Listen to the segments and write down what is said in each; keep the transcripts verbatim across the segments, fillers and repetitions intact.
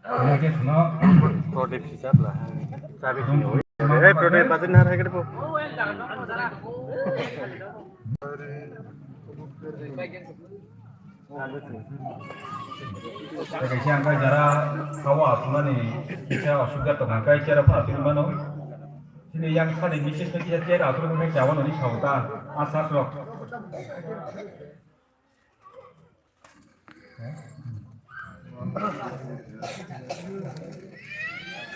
Hingke sino. Protect hisab lah. Sabi sini. Eh, protect bazar na hai kene po. Kaisa ang kai jara kawa asumani kisa osubida tong ang kai chera phano tini mano. Sini yang sani misis no kisa chera asumani kai chawa noni sauta asas rok.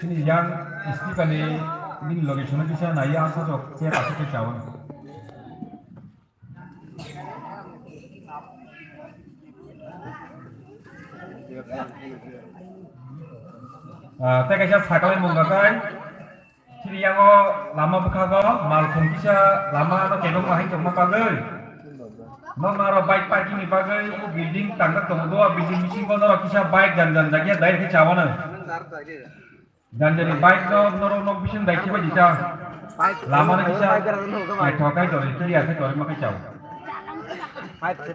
Sini yang speaker ni bini loge sono kisa nai asas rok chera asuk kai chawa. Ah, tei kaisa sakali mung kakai. Sini yango lama bwkhago malkhung kisa lama no kebengma hai tongma bagwi. Nokno aro bike parking ni bagwi o building tangjak tongo, o building bisingo norok kisa bike jan jan jagya dai khe chawano. Janjani bike no norok nok bising dai khibai dita. Lama no kisa naithok khai dori clear khai dori ma khai chao.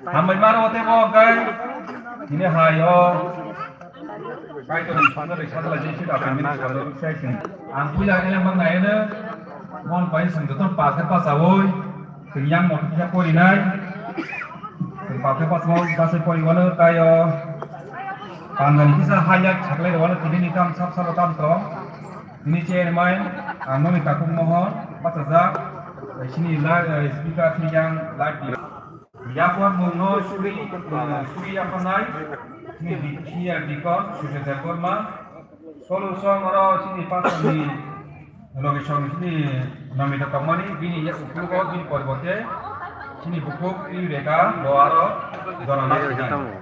Hambai maro ote bo kai. Ini hai o. Bike no bising no risa dala jisi da pemini salo sai sing. Ang puja kene mang nai ne. Mon pai sing joto pa khe pa sawoi. Sing yang motor kisa pori nai. Sing pa khe pa sawoi base pori wano kai o. Pandani kisa hajak chaklai wano tini ni kam sab sab tam to. Ini chairman, ang noni takuk mohon, bachajak, sini la, eh, speaker sini yang live di. Yapon mungno suri, eh, suri yaponai, sini di, sini yang dikon, Surya Debbarma. Solution oro sini pasal ni location sini nomito tongmani, bini ya uklugo, bini poribote, sini bukuk, i reka, bo aro, jona na sinai.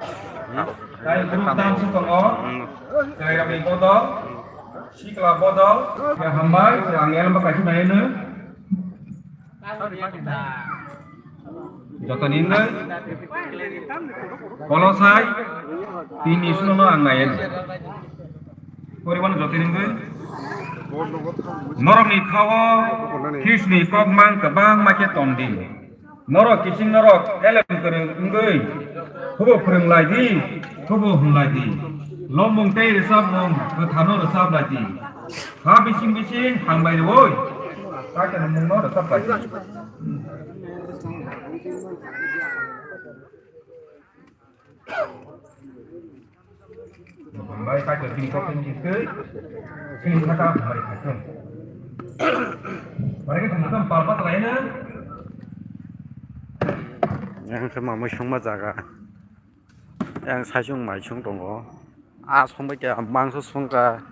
Tai group dance tongo, Cherairokni bodol, sikla bodol, khe hambai, ang elma kaisa naino. Jotoni hinwi, Kolosai, tini sunono ang naino. Poribano jotoni hinwi, norokni khao, Khristni kokmang kwbangma khe tong di. Norok kiching norok elem kwrwng wngwi, hubo phwrwng lai di, hubo hwn lai di. Lomung tei rwchapmung kwthano rwchap lai di. Ha bising bising hambai rwui, Kaitorni mungno rwchap lai di. Hambai Kaitor bini kokthai ni twi, chini saka hambai khaithung. Yang khe mamui songma jaga. Yang saisung maisung tongo. A songbai khe mangso songkha.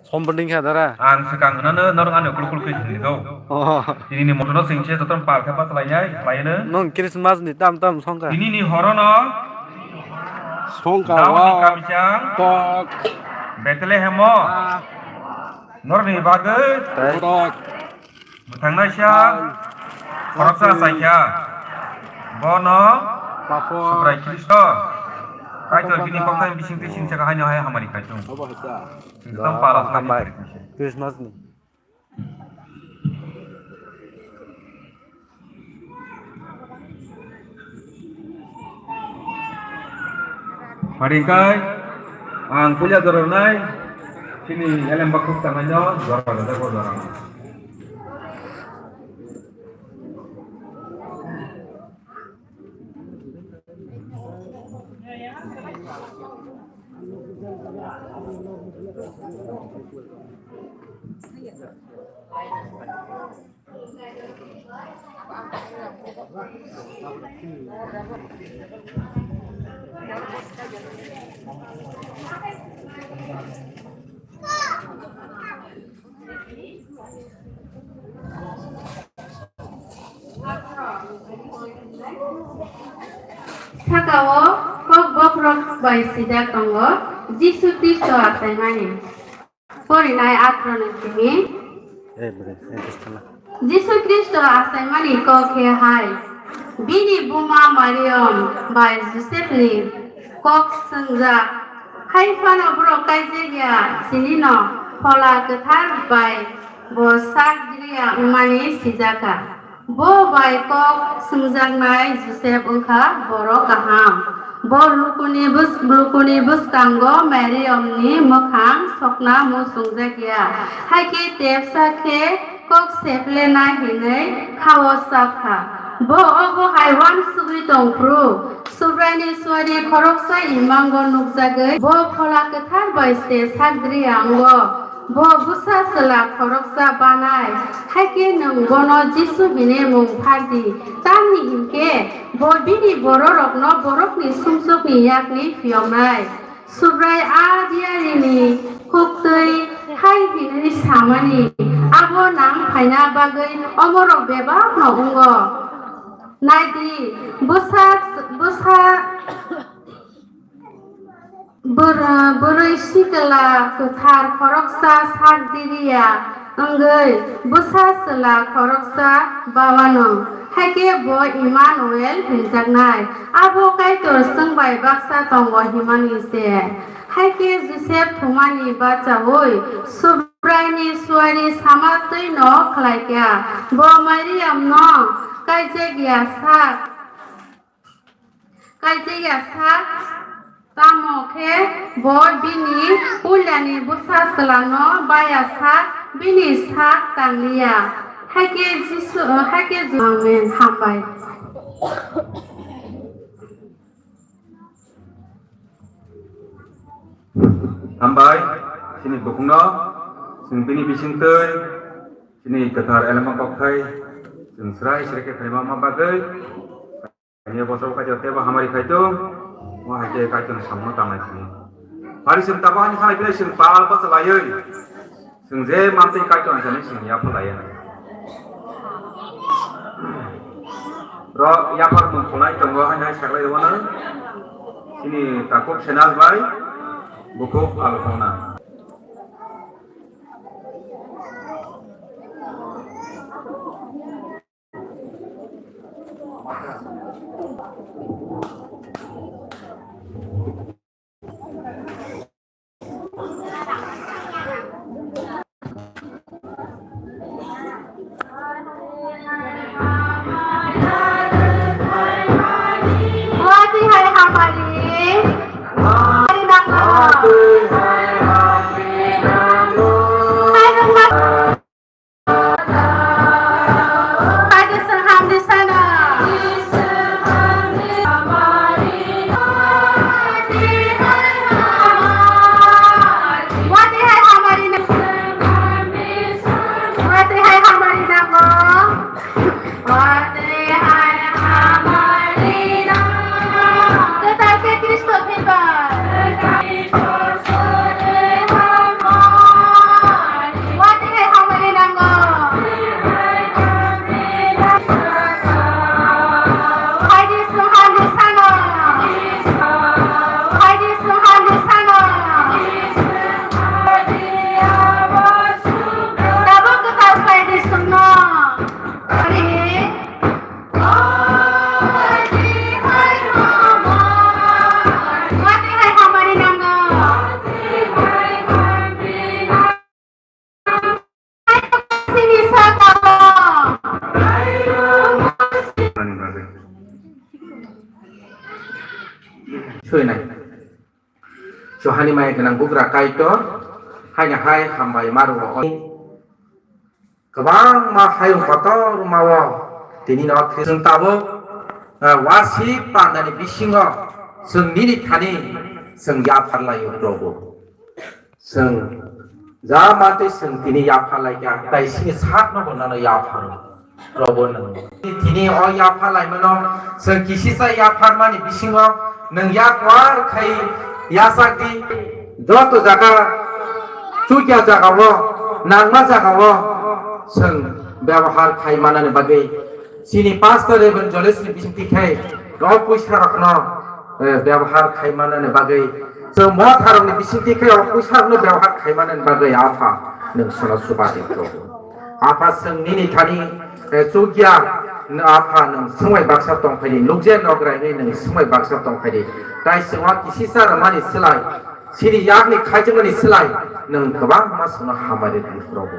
Sombonding kha dara. Ang swkang hwnano norok ano kulu kulu khe sini do. Oh. Tini ni motor no singse joto pal khe pasalai nai, laino. Nong Christmas ni tam tam songkha. Tini ni horono. Songkha Daud ni wa. Kamisang. Tok. Bethlehem o. Ah. Norok ni bagwi. Tok. Mwthangnaisa khoroksa achai kha, bono Subrai Khristo. Kaitor bini kokthai bising twi singcha haino hai hamari khai chwng. Tamo pala hambai. Christmas ni. Pharingkai, ang puja joroknai, chini elem bakhuk tangnaino jora rwjak o jora. Saka o kok bokhorok bai sijak tongo, Jisu Khristo achaimani. Porinai athro ni simi. Eh, bre, eh, Khristo na. Jisu Khristo achaimani kok khe hai. Bini buma Mariam bai Joseph ni kok swngjak. Hai phano borok kaijak ya, chini no Phola Kwthar bai bo sak griya wngmani sijak kha. Bo bai kok swngjaknai Joseph wngkha borok kaham. Bo lukuni bus-, lukuni bwskango Mariamni mwkhang sokna muchungjak ya, hai khe tepsa khe kok seplenai hinwi khao chap kha. Bo obo hai uansugwi tong phuru Subraini suari khoroksa imango nukjagwi bo Phola Kwthar bai se sakdri ango. Bo bwsa chwla khoroksa banai, hai khe nwng bono Jisu hwnwi mung phar di, tamni hwn khe bo bini bororokno borokni sumsokni yakni phiyoknai. Subrai a diarini khuktwi hai hwnwi samani, abo nang phaina bagwi omorok bebakno wngo. Nai di, bwsa, bwsa, Bwr-, bwrwi sikla kwthar khoroksa sak diriya wngwi bwsa chwla khoroksa bawano, hai khe bo Immanuel hwnjaknai. Abo Kaitor chwng bai baksa tongo himani se. Hai khe Josep thumani bachaui Subraini suari sama twi'-no khlai kha. Bo Mariamno kaijak ya sak Kaijak ya sak, tamo khe bo bini puilani bwsa chwlano baya sak, bini sak tang liya. Hai khe Jisu, hai khe Jisu, Amen. Hambai. Hambai, chini bukhukno, chwng bini bisingtwi, chini kwthar elema kokthai, chwng srai srai khe phaima ma bagwi, Ani bosok kaitor tebo hamari kaitor, mo hai khe kaitor ni samung tanglai thani. Hari sing tabo hani khalai phinai sing pal pa chalaiwi. Sing je mantwi kaitor ni jani sing yapha laiya. Ro yapha mun khulai tongo hani hai saklai wana. Sini takuk senal bai, bukuk alpona. Watwi hai hamari nango. Phaidi swng hamdi sano. Phaidi swng hamdi sano. Tabuk kwtal phaidi swngno. Phaidi. Watwi hai hamari nango. Soinai. Johani maya gwnang bugra Kaitor, haino hai hambai maru o. Kwbangma hayung kotorma o tini no Khristan tabuk, eh, wasip pandani bisingo chwng nini thani chwng yapharlaio Probhu. Chwng ja mantwi chwng tini yapharlaikha, tai chini sakno bo nono yapharo. Probhu nwng tini o yapharlaimano chwng kisisa yapharmani bisingo nwng yak war khai yachak di. Joto jaga, chukya jagao, nangma jagao chwng byabohar khai manani bagwi chini pastor evangelist ni bisingtwi khai o pwisarokno, eh, byabohar khai manani bagwi, chwng motharokni bisingtwi khai o pwisarokno byabohar khai manani bagwi Apha nwng sono chuba di Probhu. Apha chwng nini thani, eh, chukya, Apha nwng swmai baksa tongphaidi, nukjai nokrai hwnwi nwng swmai baksa tongphaidi. Tai chwng o kisisa rwmani slai, chini yakni khaijakmani slai nwng kwbangma chwngno hamari di Probhu.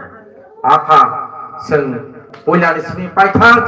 Apha, chwng puilani simi paithak